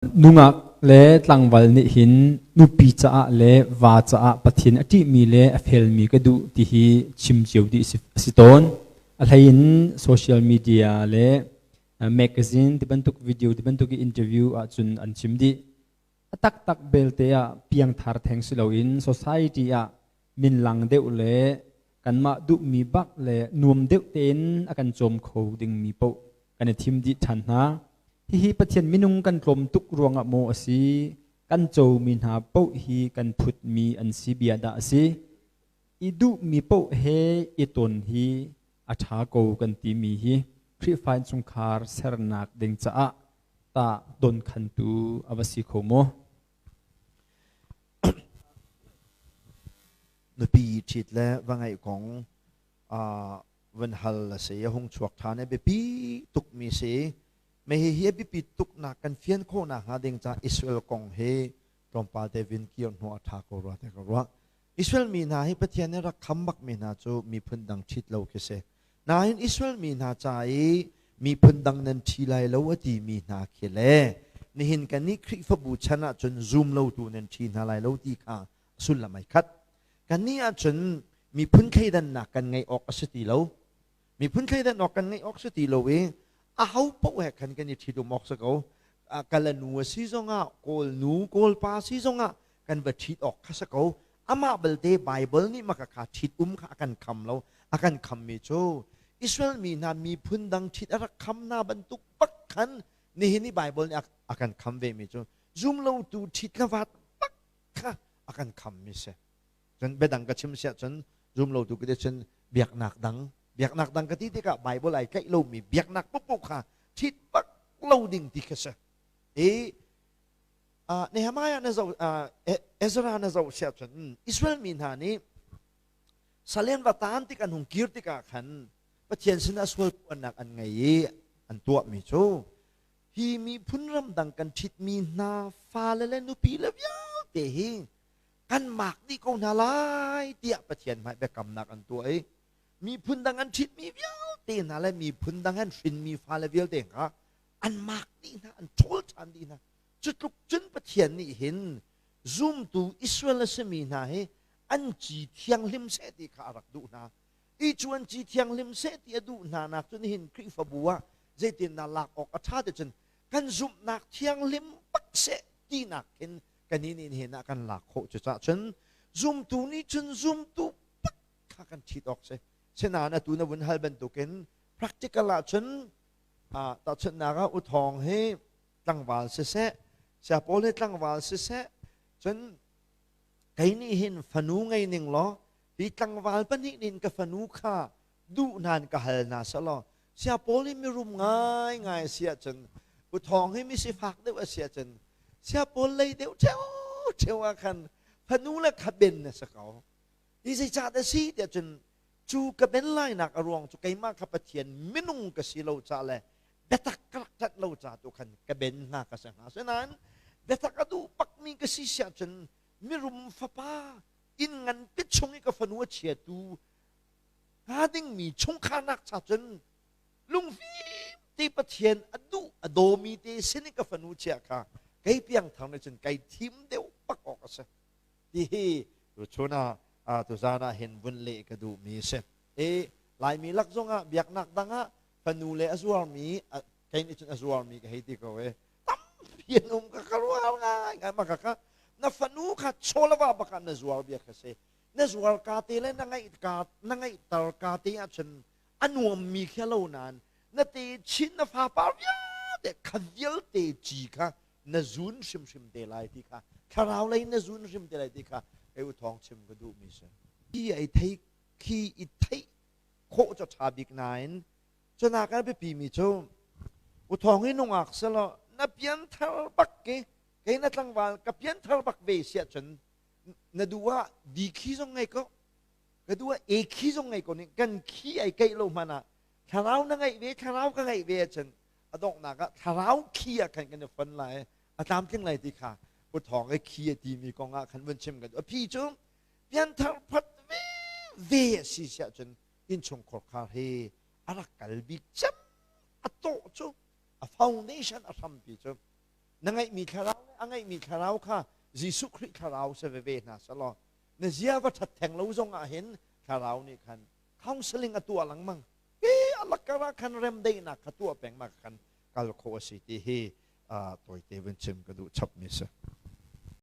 Nungak le tlangval nih hin nupi caah le va caah Pathian a ṭihmi le a felmi ka duh ti hi chim cio dih a si tawn. A hlei in social media le magazine ti bantuk video ti bantuk i interview ahcun an chim dih. A taktak belte ah piangthar theng si loin society ah minlang deuh le kanmah duhmi bak le nuam deuh tein a kan cawm kho dingmi paoh kan i thim dih ṭhan hna. Hihi Pathian minung kan tlawm tuk ruangah maw a si, kan comi hna paoh hi kan phutmi an si bia dah a si? I duhmi paoh he i ton hi a ṭha ko kan timi hi Khrihfa innchungkhar sernak ding caah tah donkhantu a va si kho maw? Nupi ṭhit le va ngeih kong van hal a si. A hung chuak ṭhan i biapi tukmi si. Me hihi a biapi tuknak kan fian khawhnak hnga ding caah Israel kong hi tlawmpal te vin kir hnu a ṭha ko rua ti ka ruah. Israel mi hna hi Pathian nih rak kham bakmi hna cu miphun dang ṭhit lo khi si. Nain Israel mi hna ca i miphun dang nan ṭhi lai lo a timi hna khi le nihin kannih Khrihfabu chan ahcun zum lotu nan ṭhi hna lai lo ti kha sullam ai khat. Kannih ahcun miphun thleidannak kan ngeih awk a si ti lo. Miphun thleidan awk kan ngeih awk si ti lo i aho paoh he khan kan i ṭhitum awk si ko. Kala nu a si zongah, Kawl nu, Kawl pa si zongah kan va ṭhit awk kha si ko. Amah belte Baibal nih maka kha ṭhit um kha a kan kham lo. A kan khammi cu Israel mi hna miphun dang ṭhit a rak kham hna bantuk bak khan nihin i Baibal nih a kan kham vemi cu zumlotu ṭhit le vat bak kha a kan khammi si. Cun biadang ka chim siah cun zumlotu ka ti cun biaknak dang biaknak dang ka ti tikah Bible ai tlaih lomi biaknak paohpaoh kha ṭhit bak lo ding ti kha si. I Nehemiah na zoh Ezra na zoh siah cun Israel mi hna nih salen va taan tik an hung kir tikah khan Pathian sinah sual puannak an ngei i an tuahmi cu hi miphun ramdang kan ṭhitmi hna fale le nupi le vialte hi kan mak dih ko hna lai tiah Pathian hmai biakamnak an tuah i miphun dang an ṭhitmi vialte hna le miphun dang an hrinmi fale vialte kha an mak dih hna, an ṭhawl ṭhan dih hna. Cu tluk cun Pathian nih hin zumtu Israel a simi hna hi an ci thianghlim seh ti kha a rak duh hna. I cu an ci thianghlim seh ti a duh hna nak cu nihin Khrihfabu ah zeitindah lak awk a ṭha ti cun kan zumhnak thianghlim bak seh tinak khin kan nih hin ah kan lak khawh. Cucaah cun zumtu nih cun zumtu bak kha kan ṭhit awk si. Sinain atu na vun hal bantukin practical ah cun tahchunhnak ah U Thawng hi tlangval siseh, Saya Paul hi tlangval siseh, cun kei nih hin fanu ngei ning law hi tlangval pahnih nih ka fanu kha duh hnan ka hal hna selaw Saya Paul hi mirum ngaingai a si ahcun U Thawng hi mi sifak deuh a si ahcun Saya Paul lei deuh ṭheo ah khan fanu le kha ben na si ko. Hi zeicah dah si tiah cun cu ka ben lainak a ruang cu keimah kha Pathian minung ka si lo ca le biatak ka rak ṭanh lo ca tu khan ka ben hnga ka si hnga. Asinain biatak a duh bakmi ka si siah cun mirum fapa inn nganpi chung i ka fanu a chiatu hnga dingmi chungkharnak cha cun lungfim te Pathian a duh a dawmi te sin i ka fanu chia kha kei piangthar nih cun kai thim deuh bak awk a si. Ti hi tuchun ah tuzaan ah hin vun leh ka duhmi a si. I Laimi lak zongah biaknak dang ah fanu le a zuarmi kei nih cun a zuarmi ka hei ti ko e tampi an um ka ka rual ngai ngai ma ka ka na fanu kha chawlava bak ah na zuar bia kha si na zuar ka te le na ngaih ka na ngaihter ka te ah cun a nuammi khi lo nain na te chin na fa par vialte kha vialte ci kha na zun hrimhrim te lai ti kha thlarau lei na zun hrim te lai ti kha kei u thawng chim ka duhmi si. Khi ai thei khi i theih khawh cu ṭha bik nain cunak a biapi mi cu u thawng hi nungak selaw na pianthar bak ke kei na tlangval ka pianthar bak ve siah cun na duh ah di khi zong ngei ko ka duh ah e khi zong ngei ko nih kan khi ai keih lo hmanh ah thlarau na ngeih ve thlarau ka ngeih ve ahcun a donghnak ah thlarau khi ah khan kan i fon lai a tlamtling lai ti kha u thawng i khi a timi kong ah khan vun chim kan a phi cu pianthar phat ve ve a si siah cun innchungkhar khar hi a rak kal bik cem a tawh cu a foundation a hrampi cu. Na ngeihmi thlarau le a ngeihmi thlarau kha Jesuh Khrih thlarau si veve hna selaw na zia va ṭhat theng lo zong ah hin thlarau nih khan counseling a tuah lengmang. Hi a lakar ah khan remdaihnak kha tuah peng ma khan kal khawh a si ti hi tawite vun chim ka duh chapmi si.